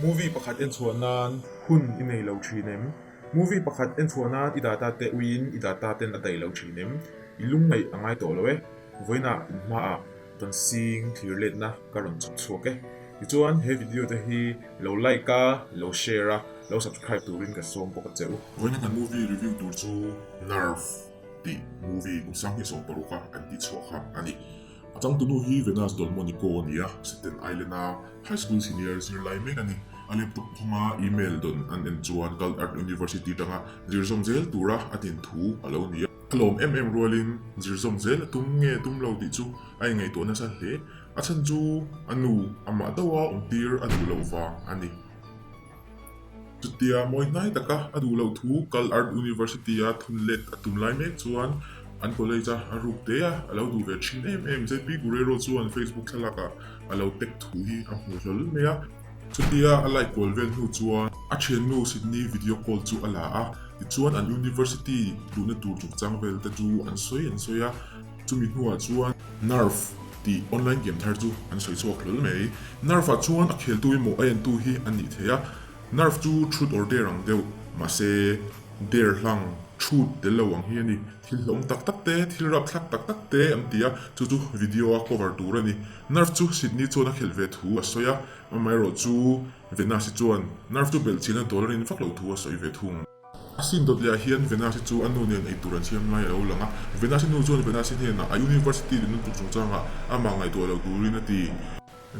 Movie pakhat en chhuah nan hun i nei lo thin em? Movie pakhat en chhuah nan i data te uiin i data ten a daih lo thin em? I lungngaih a ngai tawh lo e. Vawiinah in hmaah tawn sing thlir letna ka rawn chhawp chhuak e. Tichuan he video te hi lo like a, lo share a, lo subscribe turin ka sawm bawk a che u. Vawiina kan movie review tur chu Nerve tih movie kum 2016 a an tih chhuah kha a ni. A changtunu hi Venus Delmonico a ni a, Staten Island-a High School Senior zirlai mek a ni. A laptop khawnga email dawn an en chuan Cal Art University tanga zir zawm zel tura a din thu a lo ni a. A lawm em em rualin zir zawm zel a tum nge tum lo tih chu a inngaihtuah nasa hle. A chhan chu a nu amah deuha awmtir a duh loh vang a ni. Chutia mawi hnai taka a duh loh thu Cal Art University-a thun let a tum lai mek chuan an college-a a ruk te a, a lo duh ve thin em em. JP Guerrero chuan Facebook thlalakah a lo tag thu hi a hmu hlawl mai a. Chutia a like kual vel hnu chuan a thiannu Sydney video call chu a la a, tichuan an university luhna tur chungchang vel te chu an sawi an sawi a. Chumi hnuah chuan Nerf tih online game thar chu an sawi chhuak hlawl mai. Nerf-ah chuan a kheltu emaw a entu hi a nih theih a, Nerf chu truth or dare ang deuh, mahse dare hlang, truth tel lo ang hi a ni. Thil hlawm tak tak te, thil rapthlak tak tak te an ti a, chu chu video a cover tur a ni. Nerf chu Sydney chuan a khelh ve thu a sawi a, amaherawhchu Venus-i chuan Nerf chu belhchian a dawl a rin vak loh thu a sawi ve thung. A sin dawt leh ah hian Venus-i chu a nu nen eitur an siam lai a lo lang a. Venus-i nu chuan Venus-i hnenah a university dinna tur chungchangah amah ngaihtuah loh turin a ti.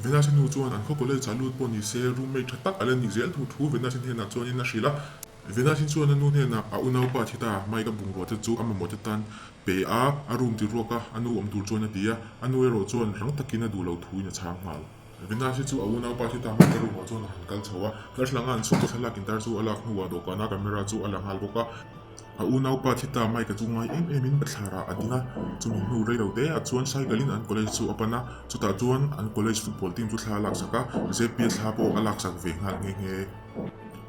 Venus-i nu chuan an khaw college ah lut pawh ni se roommate tha tak a la nih zel thu thu Venus-i hnenah chuanin a hrilh a. Venus-i chuan a nu hnenah a unaupa thi ta, Mike-a bungrua te chu a mamawh te tan pe a, a room ti ruak a, a nu awm tur chuan a ti a. A nu erawh chuan rang takin a duh loh thuin a chhang nghal. Venus-i chu a unaupa thi ta hmang te room-ah chuan a han kal chho a, darthlalang a an chhungkaw thlalak intar chu a lak hnuah dawhkana camera chu a la nghal bawk a. A unaupa thi ta Mike-a chu ngai em emin bathlarah a ding a, chumi hnu rei lo te ah chuan cycle-in an college chu a pan a, chutah chuan an college football team chu thla a laksak a, JP-a thla pawh a laksak ve nghal nghe nghe.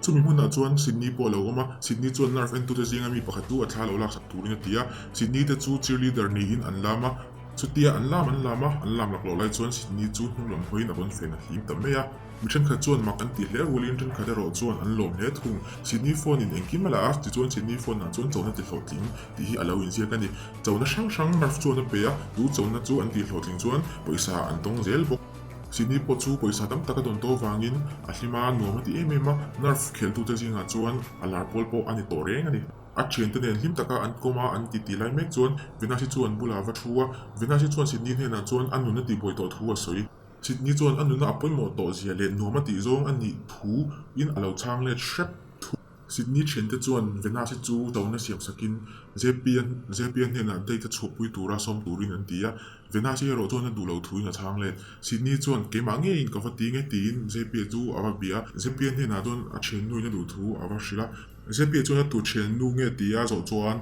Chumi hmunah chuan Sydney pawh a lo awm a, Sydney chuan Nerf entute zinga mi pakhat chu a thla lo laksak turin a ti a, Sydney te chu cheerleader niin an lam a, Chutia an lam an lam a, an lam lak loh lai chuan Sydney chu hnung lam hawiin a rawn fen a hlim ta mai a. Mi thenkhat chuan mak an ti hle rualin thenkhat erawh chuan an lawm hle thung. Sydney phone in engkim a la a, tichuan Sydney phone ah chuan chona ti hlawhtling tih hi a lo inziak a ni. Chona hrang hrang Murph chuan a pe a, chu chona chu an tih hlawhtling chuan pawisa an tawng zel bawk. Sydney pawh chu pawisa tam tak a dawn tawh avangin a hlim a, nuam a ti em em a, Murph kheltute zingah chuan a lar pawl pawh a ni tawh reng a ni. A thiante nen hlim taka an kawm a, an titi lai mek chuan Venus-i chu an bulah a va thu a. Venus-i chuan Sydney hnenah chuan a nun a tihbuai tawh thu a sawi. Sydney chuan a nuna a pawimawh tawh zia leh nuam a tih zawng a nih thu in a lo chhang let hrep thu. Sydney thiante chuan Venus-i chu tona siam sakin JP-a JP-a hnenah date a chhuahpui tura sawm turin an ti a. Venus-i erawh chuan a duh lo thuin a chhang let. Sydney chuan keimah ngeiin ka va ti nge tiin JP-a chu a va bia a. JP-a hnenah chuan a thiannuin a duh thu a va hrilh a. JP-a chuan a tu thian nu nge ti a zawh chuan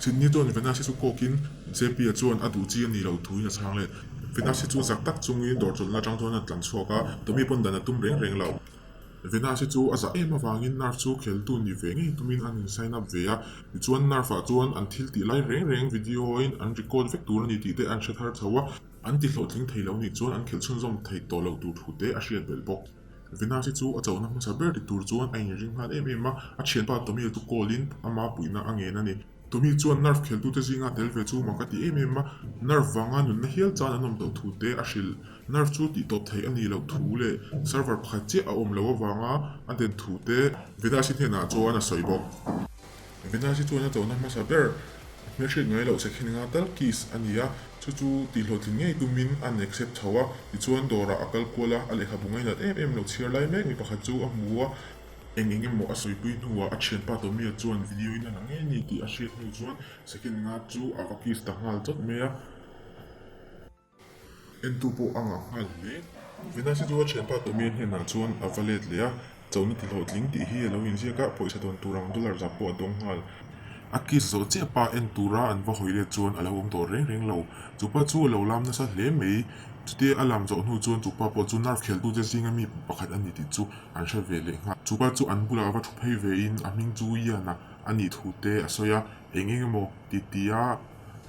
Sydney chuan Venus-i chu kawkin JP-a chuan a duh chi a nih loh thuin a chhang leh. Venus-i chu zak tak chungin dawr chawlhna atang chuan a tlan chhuak a, Tommy pawn dan a tum reng reng lo. Venus-i chu a zah em avangin Nerf chu kheltu ni ve ngei tumin an in sign up ve a, tichuan Nerf-ah chuan an thil tih lai reng reng video-in an record vek tur a ni tih te an hre thar chho a, an ti hlawhtling thei lo nih chuan an khelh chhunzawm thei tawh loh tur thu te a hriat belh bawk. Venus-i chu a chona hmasa ber ti tur chuan a inring nghal em em a, a thianpa Tommy-a chu call-in ama puihna a ngen a ni. Tommy chuan Nerf kheltute zinga tel ve chu mak a ti em em a, Nerf vanga nunna hial chan an awm tawh thu te a hrilh. Nerf chu tih tawp theih a nih loh thu leh server pakhat chiah a awm loh avanga a den thu te Venus-i hnenah chuan a sawi bawk. Venus-i chuan a chona hmasa ber hmelhriat ngai loh second nga tal kiss a ni a, chu chu tihhlawhtling ngei tumin an accept chho a, tichuan dawrah a kal kual a, a lehkhabu ngainat em em lo chhiar lai mek mi pakhat chu a hmu a, eng eng emaw a sawipui hnuah a thianpa Tommy-a chuan video in a la ngei ni tih a hriat hnu chuan second nga chu a va kiss ta nghal chawt mai a. Entu pawh a ngah nghal hle. Venus-i chu a thianpa Tommy-a hnenah chuan a va let leh a, chona ti hlawhtling tih hi a lo inziak a, pawisa dawn tur ang dollar zah pawh a dawng nghal. A kiss zawh chiah pa en tura an va hawi let chuan a lo awm tawh reng reng lo. Chu pa chu a lo lam nasa hle mai. Chutia a lam zawh hnu chuan chu pa pawh chu nerve kheltute zinga mi pakhat a ni tih chu an hre ve leh nghal. Chu pa chu an bulah a va thu phei vein a hming chu Ian-a a nih thu te a sawi a, eng eng emaw ti tia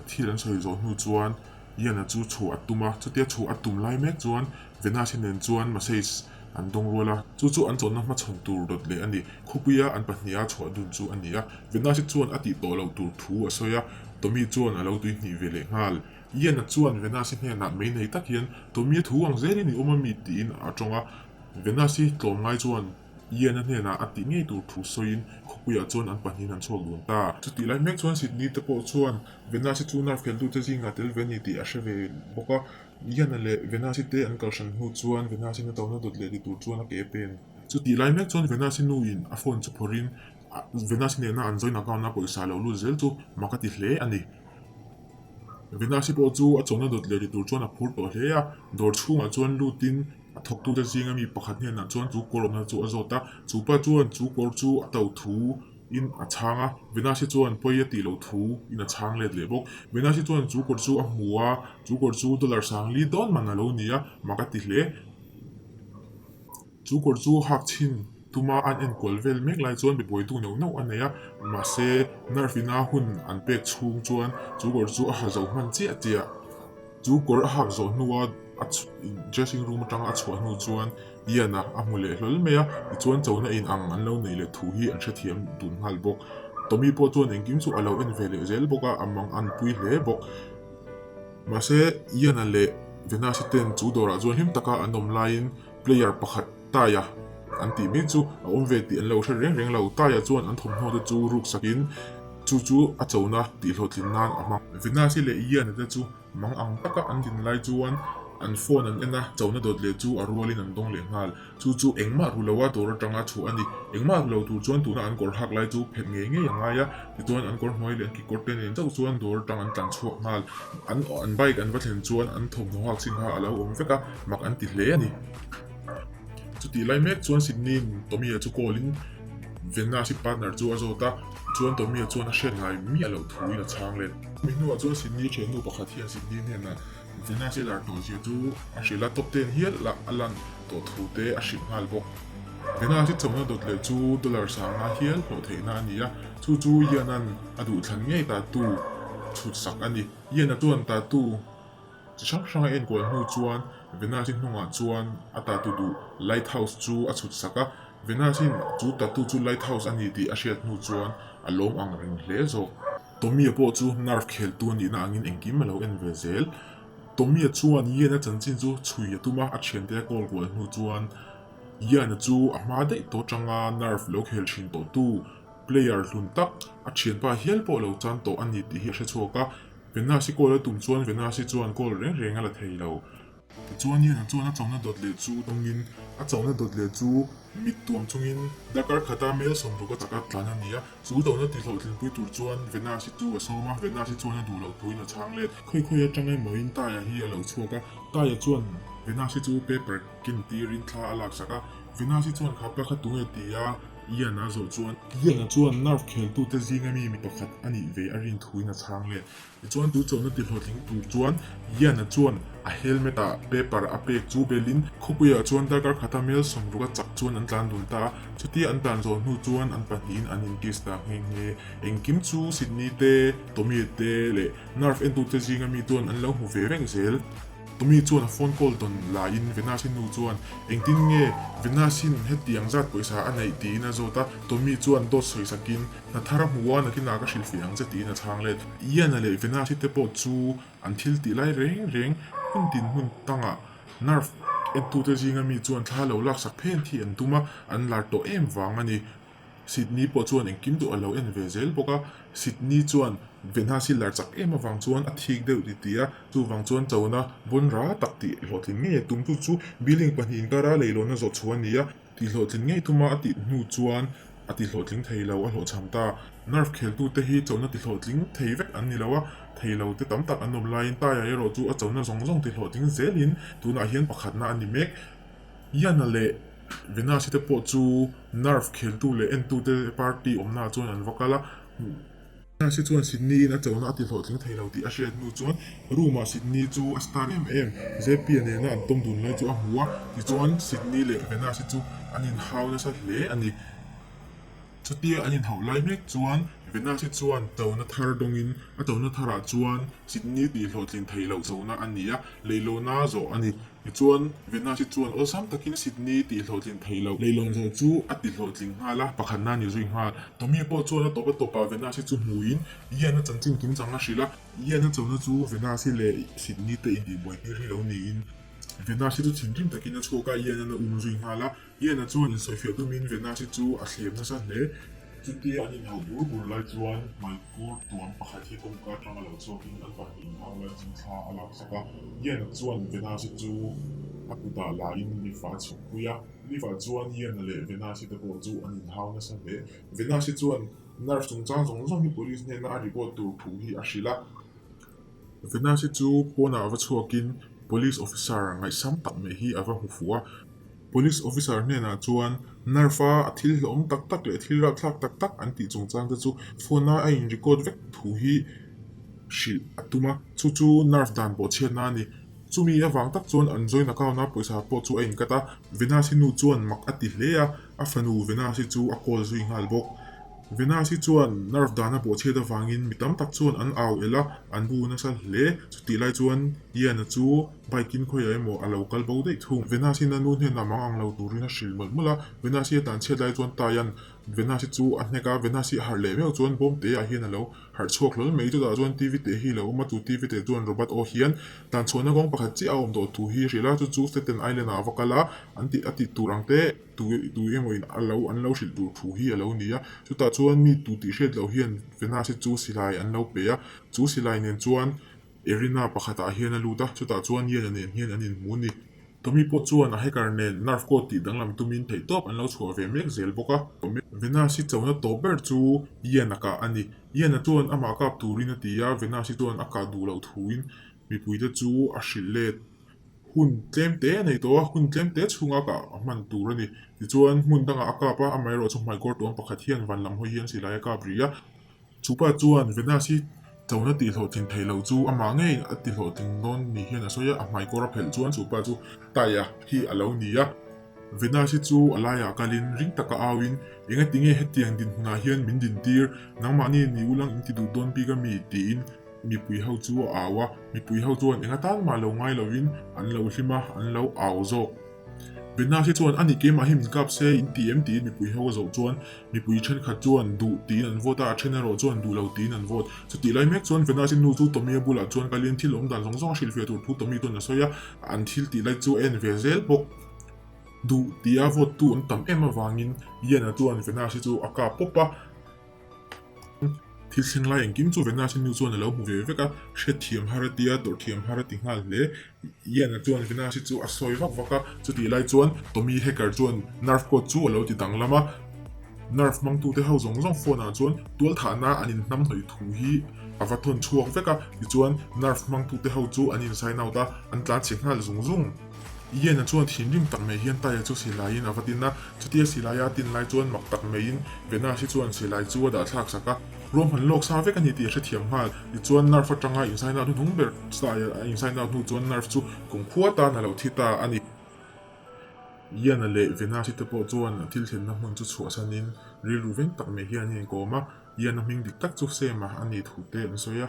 thil an sawi zawh hnu chuan Ian-a chu chhuah a tum a, chutia chhuah a tum lai mek chuan Venus-i nen chuan message an dawng rual a, chu chu an chawlhna hmachhawn tur dawt leh a ni. Khawpuia an pahniha chhuah dun chu a ni a, Venus-i chuan a tih tawh loh tur thu a sawi a, Tommy chuan a lo tuihnih ve leh nghal. Ian-a chuan Venus-i hnenah mei nei tak hian, Tommy-a thu ang zelin i awm a mi? tiin a tawng a. Venus-i tlawmngai chuan Ian-a hnenah a tih ngei tur thu sawiin khawpuiah chuan an pahnihin an chhuak dun ta. Chutih lai mek chuan Sydney te pawh chuan Venus-i chu nerve kheltute zingah tel ve a ni tih a hre ve bawk a. Ian-a leh Venus-i te an kal hran hnu chuan Venus-in a tona dawt leh ti tur chuan a ke pen. Chutih lai mek chuan Venus-i nuin a phone chu phawrhin Venus-i nena an joint account-a pawisa lo lut zel chu mak a ti hle a ni. Venus-i pawh chu a chawlhna dawt leh ti tur chuan a phur tawh hle a, dawr chhungah chuan lutin a thawktute zinga mi pakhat hnenah chuan chu kawr awmna chu a zawt a, chu pa chuan chu kawr chu a to thu in a chhang a, Venus-i chuan pawi a tih loh thu in a chhang let leh bawk. Venus-i chuan chu kawr chu a hmu a, chu kawr chu dollar sangli dawn man a lo ni a, mak a ti hle. Chu kawr chu hak chhin tuma an enkual vel mek lai chuan mibuaitu neuh neuh a nei a, mahse nerve ina hun an pek chhung chuan chu kawr chu a ha zo hman chiah chiah. Chu kawr a hak zawh hnua a dressing room atanga a chhuah hnu chuan Ian-a a hmu leh hlawl mai a, tichuan chona in ang an lo neih leh thu hi an hrethiam dun nghal bawk. Tommy pawh chuan engkim chu a lo en ve leh zel bawk a, a mang an pui hle bawk. Mahse Ian-a leh Venus-i ten chu dawrah chuan hlim taka an awm laiin Player pakhat Taia an tih mai chu a awm ve tih an lo hre reng reng lo. Taia chuan an thawmhnaw te chu ruk sakin chu chu a chona tih hlawhtlin nan a hmang. Venus-i leh Ian-a te chu mang ang taka an din lai chuan an phone an en a, chona dawt leh chu a rualin an dawng leh nghal. Chu chu engmah ru loa dawr atanga chhuah a ni. Engmah ru lo tur chuan tuna an kawr hak lai chu phet ngei ngei a ngai a, tichuan an kawr hnuai leh an kekawr te nen chauh chuan dawr atang an tlan chhuak nghal. An an bike an va thlen chuan an thawmhnaw hak chin kha a lo awm vek a, mak an ti hle a ni. Chutih lai mek chuan Sydney-in Tommy-a chu call-in Venus-i partner chu a zawt a, chuan Tommy-a chuan a hriat ngai miah loh thuin a chhang let. Chumi hnuah chuan Sydney thiannu pakhat hian Sydney hnenah Venus-i lar tawh zia chu a hrilh a, top ten hial lah a lan tawh thu te a hrilh nghal bawk. Venus-i chawmna dawt leh chu dollar sanga hial hlawh theihna a ni a, chu chu Ian-a'n a duhthlan ngei tatu chhut sak a ni. Ian-a chuan tatu chi hrang hrang a enkual hnu chuan Venus-i hnungah chuan a tatu duh lighthouse chu a chhut sak a, Venus-in chu tatu chu lighthouse a ni tih a hriat hnu chuan a lawm ang reng hle zawk. Tommy-a pawh chu nerve kheltu a nihna angin engkim a lo en ve zel. Tommy-a chuan Ian-a chanchin chu chhui a tum a, a thiante a call kual hnu chuan Ian-a chu a hma daih tawh atanga nerve lo khel thin tawhtu player hlun tak, a thianpa hial pawh lo chan tawh a ni tih hi a hrechhuak a. Venus-i call a tum chuan Venus-i chuan call reng reng a la thei lo. Tichuan Ian-a chuan a chawmna dawt leh chu dawngin a chawmna dawt leh chu mit tuam chungin darkar khata mel sawmruk a chaka tlan a ni a. Chu dawhna ti hlawhtlinpui tur chuan Venus-i chu a sawm a, Venus-i chuan a duh loh thuin a chhang let. Khawi khawi atang emawin Taia hi a lo chhuak a, Taia chuan Venus-i chu paper ken tirin thla a laksak a, Venus-i chuan kha pa kha tunge ti a Ian a zawh chuan, Ian-a chuan nerve kheltute zinga mi mi pakhat a nih ve a rin thuin a chhang let. Tichuan tu chawlhna ti hlawhtling tur chuan Ian-a chuan a helmet ah paper a pek chu belin khawpuiah chuan darkar khata mel sawmruk a chak chuan an tlan dun ta a. Chutia an tlan zawh hnu chuan an pahnihin an in kiss ta nghe nghe. Engkim chu Sydney te, Tommy te leh Nerve entute zinga mi chuan an lo hmu ve reng zel. Tommy chuan a phone call dawn laiin Venus-i nu chuan engtin nge Venus-in hetiang zat pawisa a neih tiin a zawt a. Tommy chuan dawt sawi sakin Hna thar a hmu a, nakinah ka hrilhfiah ang che tiin a chhang let. Ian-a leh Venus-i te pawh chu an thil tih lai reng reng hmun tin hmun tangah nerve entute zinga mi chuan thla lo laksak phen khi an tum a, an lar tawh em vang a ni. Sydney pawh chuan engkim duh a lo en ve zel bawk a, Sydney chuan Venus-i lar chak em avang chuan a thik deuh ti ti a, chuvang chuan chona vawn ra tak tih hlawhtling ngei a tum. Chu chu building pahnih inkara leilawnna zawh chhuah a ni a. Tihhlawhtling ngei tuma a tih hnu chuan a tihlawhtling thei lo, a hlawhchham ta. Nerve kheltute hi chona tihlawhtling thei vek an ni lo a, thei lo te tam tak an awm laiin Taia erawh chu a chona zawng zawng tihlawhtling zelin tunah hian pakhatna a ni mek. Ian-a leh Venus-i te pawh chu nerve kheltu leh entute party awmnaah chuan an va kal a. Nurse chuan Sydney-in a chona a ti hlawhtling thei lo tih a hriat hnu chuan room-ah Sydney chu a star em em. JP-a nena an tawm dun lai chu a hmu a, tichuan Sydney leh Venus-i chu an inhau nasa hle a ni. Chutia an inhauh lai mek chuan Venus-i chuan chona thar dawngin a chona tharah chuan Sydney tih hlawhtlin theih loh chona a ni a, leilawna zawh a ni. Tichuan, Venus-i chuan awlsam takin Sydney tih hlawhtlin theih loh leilawn zawh chu a ti hlawhtling nghal a, pakhatna a ni zui nghal. Tommy pawh chuan a tawp a tawpah Venus-i chu hmuin Ian-a chanchin kim chang a hrilh a. Ian-a chona chu Venus-i leh Sydney te intihbuai tir hi lo niin Venus-i chu thinrim takin a chhuak a, Ian-a'n a um zui nghal a. Ian-a chuan insawifiah tumin Venus-i chu a thlem nasa hle. Chutia an inhauh bur bur lai chuan hmaikawr tuam pakhat hi kawngka atanga lo chhuakin an pahnih inhau lai chu thla a laksak a. Ian-a chuan Venus-i chu a kutah lain lift-ah a chhukpui a. Lift-ah chuan Ian-a leh Venus-i te pawh chu an inhau nasa hle. Venus-i chuan nurse chungchang zawng zawng hi police hnena a report tur thu hi a hrilh a. Venus-i chu pawnah va chhuakin police officer ngaihsam tak mai hi a va hmu fuh a. Police officer hnenah chuan Nerf-a a thil hlawm tak tak leh thil rapthlak tak tak an tih chungchang te chu phone-a a in record vek thu hi hrilh a tum a, chu chu Nerf dan pawh chhiatna a ni. Chumi avang tak chuan an joint account-a pawisa pawh chu a inkat a, Venus-i nu chuan mak a ti hle a, a fanu Venus-i chu a call zui nghal bawk. Venus-i chuan nerve dana bawhchhiat avangin mi tam tak chuan an au el a, an bu nasa hle. Chutih lai chuan Ian-a chu bike-in khawiah emaw a lo kal bo daih thung. Venus-in a nu hnenah mang ang lo turin a hrilh mawlh mawlh a, Venus-i a tan chhiat lai chuan Taian Venus-i chu a hnek a, Venus-i a harh leh meuh chuan bawm te ah hian a lo harh chhuak hlawl mai. Chutah chuan TV teh hi a lo awm a, chu TV teh chuan Robert aw hian tan chhuahna kawng pakhat chiah a awm tawh thu hi a hrilh a, chu chu Staten Island-ah a va kal a, an tih a tih tur ang te. Tu tu emaw in a lo an lo hrilh tur thu hi a lo ni a, chutah chuan mi tu tih hriat loh hian Venus-i chu silai an lo pe a, chu silai nen chuan Arena pakhatah hian a lut a, chutah chuan Ian-a nen hian an inhmu a ni. Tommy pawh chuan a hacker nen Nerf code tih danglam tumin theihtawp an lo chhuah ve mek zel bawk a. Venus-i chona tawp ber chu Ian-a kah a ni. Ian-a chuan amah kap turin a ti a, Venus-i chuan a kah duh loh thuin mipuite chu a hrilh let. Hun tlem te a nei tawh a, hun tlem te chhunga kah a hman tur a ni. Tichuan, hmun dangah a kap a, amaherawh chu hmaikawr tuam pakhat hian van lam hawi hian silai a kap rih a. Chu pa chuan Venus hi chona tihhlawhtlin theih loh chu amah ngeiin a tihlawhtling dawn ni hian a sawi a, a hmaikawr a phelh chuan chu pa chu Taia hi a lo ni a. Venus hi chu a laiah kalin ring taka auin, Engatinge hetiang dinhmunah hian min dintir? Nangmahni ni ulang in ti duh dawn bik a mi? tiin Mipui ho chu a au a, mipui ho chuan eng atan mah lo ngai lovin an lo hlim a, an lo au zawk. Venus-i chuan ani keimah hi min kap se in ti em tiin mipui ho a zawh chuan mipui thenkhat chuan duh tiin an vote a, a then erawh chuan duh lo tiin an vote. Chutih lai mek chuan Venus-i nu chu Tommy-a bulah chuan kalin thil awm dan zawng zawng a hrilhfiah tur thu Tommy chuan a sawi a, an thil tih lai chu a en ve zel bawk. Duh tia vote tu an tam em avangin Ian-a chuan Venus-i chu a kap pawp a. Thil thleng lai engkim chu Venus-i nu chuan a lo hmu ve vek a, hriatthiam har a ti a, tawrhthiam har a ti nghal hle. Ian-a chuan Venus-i chu a sawi vak vak a, chutih lai chuan Tommy Hacker chuan Nerf code chu a lo ti danglam a. Nerf hmangtute ho zawng zawng phone-ah chuan tualthahna an inhnam hnawih thu hi a va thawn chhuak vek a, tichuan Nerf hmangtute ho chu an in-sign out a, an tlanchhe nghal zung zung. Ian-a chuan thinrim tak mai hian Taia chu silaiin a va tin a, chutia silaia a tin lai chuan mak tak maiin Venus-i chuan silai chu a dah thlak sak a. Ruahman lawk sa vek a ni tih a hrethiam nghal. Tichuan Nerf atanga insign out hnuhnung ber Taia a insign out hnu chuan Nerf chu kumkhua tan a lo thi ta a ni. Ian-a leh Venus-i te pawh chuan thil thlenna hmun chu chhuahsanin rilru veng tak mai hian an inkawm a, Ian-a hming dik tak chu Sam-a a nih thu te an sawi a.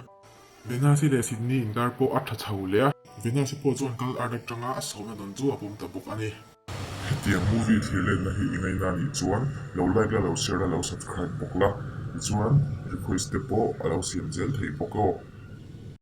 Venus-i leh Sydney inkar pawh a tha chho leh a. Venus-i pawh chuan kal art atanga a sawmna dawn chu a pawm ta bawk a ni. Hetiang movie thlir letna hi i ngaihna anih chuan lo like la, lo share la, lo subscribe bawk la, tichuan request te pawh a lo siam zel theih bawk aw.